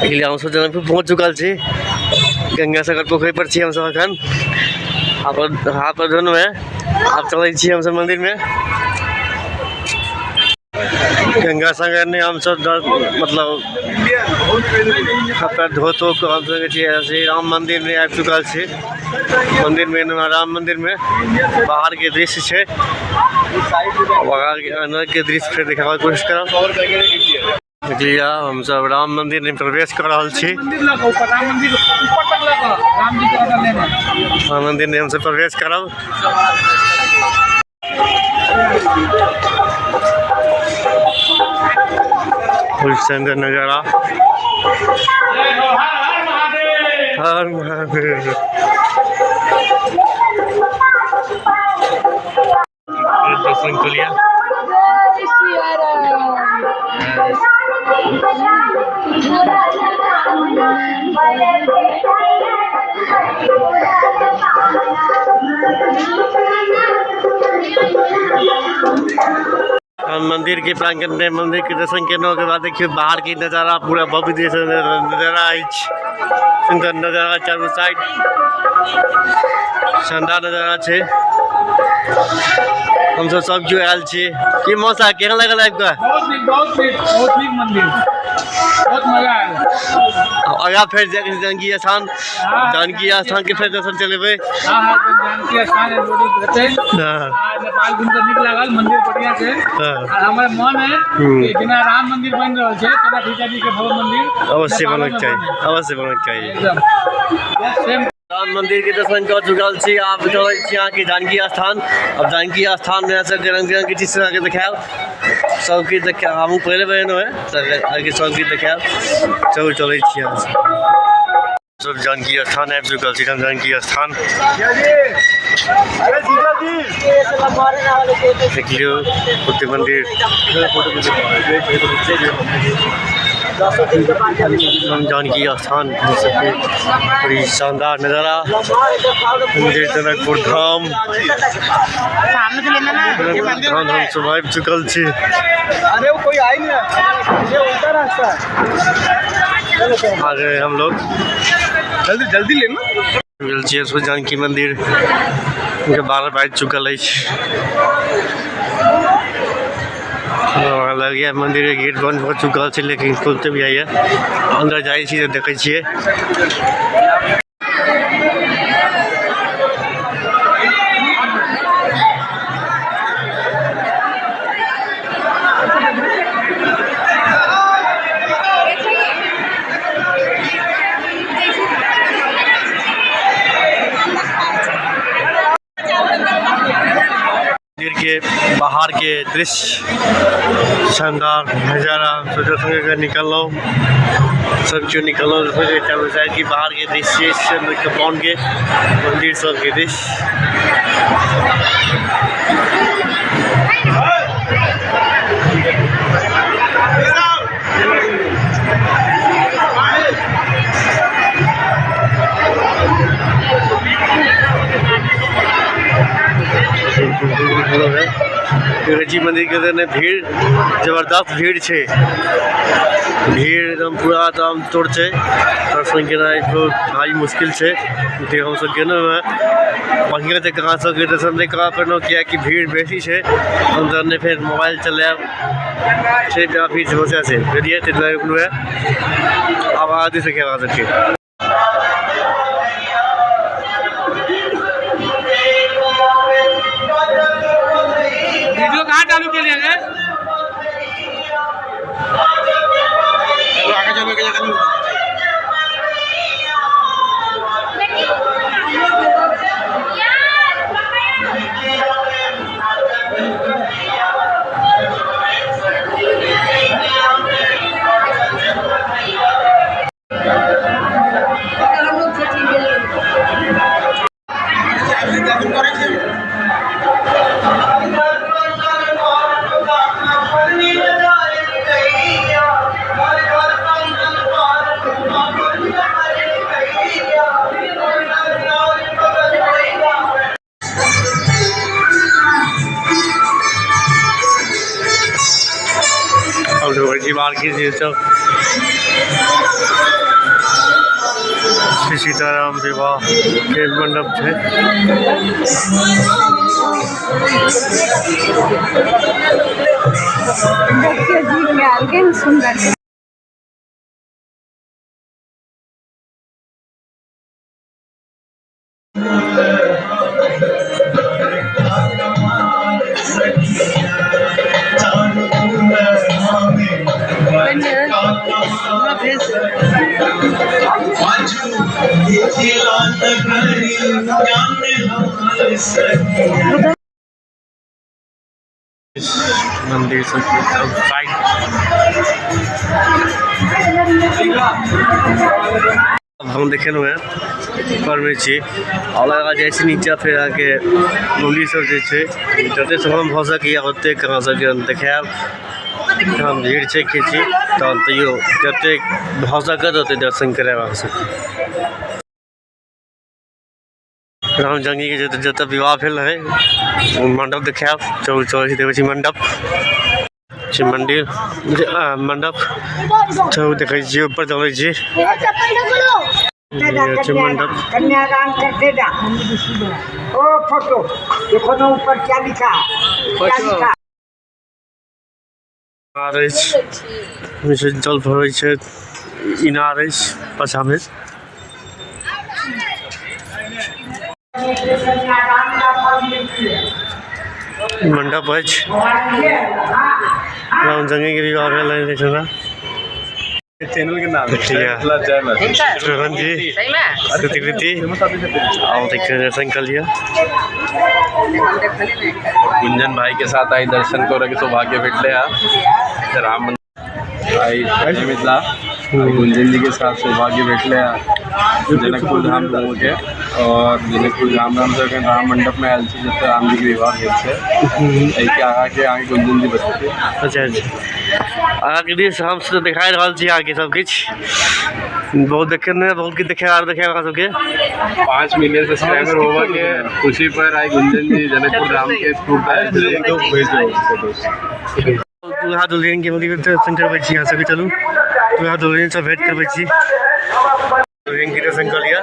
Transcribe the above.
देखलियै हमसभ जनकपुर पहुँच चुकल छी। गंगा सागर पोखरि पर छी हमसभ अखन। हाथ पर धोलहुँ हेँ। आब चलै छी हमसभ मन्दिरमे। गंगा सागर में हम सब मतलब हाथ पैर धो धो के हम सब श्री राम मंदिर में आबि चुकल छी। मंदिर में राम मंदिर में बाहर के दृश्य छै। बाहर के अंदर के दृश्य फेर देखाबे के कोशिश करब। देखलियै हम सब राम मंदिर में प्रवेश कर रहल छी। राम मंदिर में हम सब प्रवेश करब। बहुत सुंदर नजारा। हर महादेव। दर्शन के लिया। हम मंदिर के प्रांगण में मंदिर के दर्शन केलहुँ के बाद देखियौ बाहर के नजारा पूरा भव्य दृश्य नजारा अछि। सुंदर नजारा चारू साइड शानदार नजारा छै। हमसब सब केओ आयल छी। की मौसा केहन लागल आबि कऽ? बहुत नीक, बहुत नीक, बहुत नीक मंदिर, बहुत मजा आयल। आगाँ फेर जानकी स्थान, जानकी स्थान के फेर दर्शन चलेबै। हाँ, हाँ, जानकी स्थान हेतै। हाँ। आ नेपाल घुमि कऽ नीक लागल, मंदिर बढ़िया छै। हाँ। आ हमर मन है कि जेना राम मंदिर बनि रहल छै तेना सीता जी के भव्य मंदिर अवश्य नेपालो बनक मे चाही, बने। अवश्य बनक चाही। एकदम सेम। राम मंदिर के दर्शन कऽ चुकल छी। आब चलै छी अहाँके जानकी स्थान। अब जानकी स्थान में सबके रंग बिरंग के चीज अहाँके देखायब, सब किछु देखायब। हमहूँ पहिले बेर एलहुँ हेँ, तऽ अहाँके सब किछु देखायब। चलू चलै छी अहाँ सब। सब जानकी स्थान आबि चुकल छी। जानकी स्थान देख लियौ, बुद्ध मंदिर, जानकी स्थान सबके बड़ी शानदार नजारा। मंदिर जनकपुर धाम, धाम हम सब आबि चुकल छी। अरे वो कोई आई नहीं है, ये उल्टा रास्ता है। आ गए हम लोग। जल्दी जल्दी लेना। गेल छियै सो जानकी मंदिर के 12 बाजि चुकल अछि। लगैया मंदिर के गेट बंद भऽ चुकल छै, लेकिन खुलते भी आइए। अंदर जाइ छी तऽ देखै छियै। मंदिर के बाहर के दृश्य शानदार नजारा। सोचो संगे निकललहुँ, सब केओ निकललहुँ, चारू साइड के बाहर के दृश्य, कंपाउंड के मंदिर सब के दृश्य। जी मंदिर के अंदर भीड़ जबरदस्त भीड़ छै, भीड़ एकदम पूरा एकदम तोड़ छै। दर्शन केनाइ बहुत भारी मुश्किल छै। हम सब गेलहुँ हेँ बढ़िआँ जगह सबके दर्शन नहि करा पेलहुँ, किएकि भीड़ बेसी छै अंदर। नहि फेर मोबाइल चलायब छै, काफी समस्या छै, बुझलियै? ताहि दुआरे रुकलहुँ हेँ। आब आगे से अहाँ सबके वीडियो कहाँ चालू के लिए है? आगे चलो, आगे चलो। अब देखै छी बाहर की चीज सब। सीताराम विवाह के मंडप छै। देखियौ जीत गेल केहन सुन्दर छै। मंदिर सब साइड हम देखेलहुँ हेँ ऊपरमे छी और लगा जाइ छी नीचा, फेर अहाँके मंदिर सब जे छै जते सम्भव भऽ सकैए ओतेक अहाँ सबके हम देखायब। हम भीड़ छै किछु तहन तैयो जतेक भऽ सकत ओतेक दर्शन करायब अहाँ सबके। राम जानकी के जतऽ जतऽ विवाह भेल रहै ओ मंडप देखायब। चलू चलै छी, देखै छी मंडप छै, मंदिर जे, मंडप चलू देखै छी, ऊपर चलै छी। ये छै मंडप। कन्यादान करते जा ओ फोटो देखो ना, ऊपर क्या लिखा है, क्या लिखा? इनार अछि, ओहिमे से जल भरै छै, इनार अछि पाछामे। कन्यादान का फल मिलती है। मंडप अछि, राम जानकी के विवाह भेल रहै एहिठिना। चैनल के नाम देखिए। मिथिला जय मैथिली। रोहन जी कृति आओ देखिए दर्शन कर लिया। गुंजन भाई के साथ आई दर्शन करे के सौभाग्य भेटले आ राम मंदिर आई जय मिथिला। आई गुंजन जी के साथ सौभाग्य भेटले आ जनकपुर धाम घूम के और जनकपुर धाम राम से राम मंडप में आयल छी जतऽ राम जी के विवाह भेल छै। एहिके आगाँ के अहाँके गुंजन जी बतेतै। अच्छा अच्छा, अहाँके दिस हम सब देखाइ रहल छी अहाँके सब किछु बहुत देखे ने, बहुत किछु देखे आर देखे अहाँ सबके। 5 मिलियन सब्सक्राइबर होवा के खुशी पर आई गुंजन जी जनकपुर धाम के टूर पर आयल छथिन। दूल्हा दुल्हन के मंदिर दर्शन करबै छी अहाँ सबके। चलू दूल्हा दुल्हन से भेंट करबै छी, दुल्हन के दर्शन कऽ लिअ।